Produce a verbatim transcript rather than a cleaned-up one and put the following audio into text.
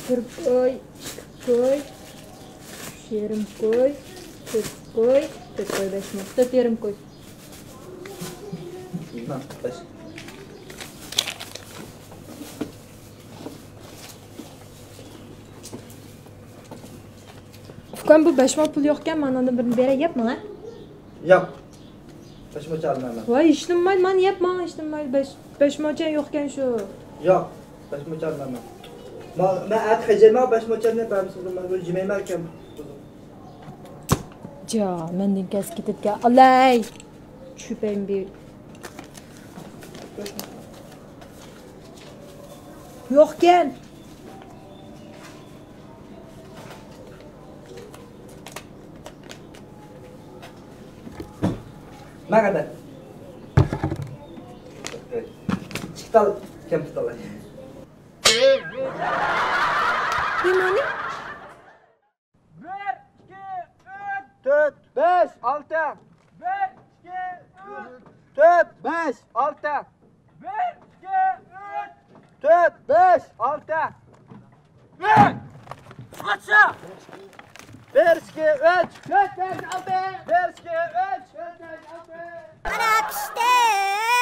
بىر كوي، ئىككى كوي، ئۈچ يېرىم كوي، تۆت كوي، تۆت كوي بەش مو، تۆت يېرىم كوي. ئۇكام، بۇ بەش مو پۇل يوقكەن، مانا ئاندىن بىرنى بېرەي، يەپ ماڭا. ياق. بەش موچە ئالمايمەن. ۋاي، ھېچنېمە بولمايدۇ، مانا يەپ ماڭا، ھېچنېمە بولمايدۇ. بەش، بەش موچە يوقكەن شۇ. ياق، بەش موچە ئالمايمەن. ما-، مەن ئەتە خەجلەيمەن، بەش موچەمنى بەرمىسىڭىز، مەن بۇنى يېمەيمەن ئىكەن. جا، مەندىن كەس كېتىدىكەن. ئالاي. چۈشۈرۈپ بېرەي. يوقكەن. ماڭا دە. ئىككى تال كەمپۈت ئالاي. نېمە ئۇنى؟ بىر، ئىككى، ئۈچ، تۆت، بەش، ئالتە. بىر، ئىككى، ئۈچ، تۆت، بەش، ئالتە. بىر، ئىككى، ئۈچ، تۆت، بەش، ئالتە. بىر، ئىككى، ئۈچ، تۆت، بەش، ئالتە. بىر، ئىككى، ئۈچ، تۆت، بەش، ئالتە. قاراپ ئىشتە.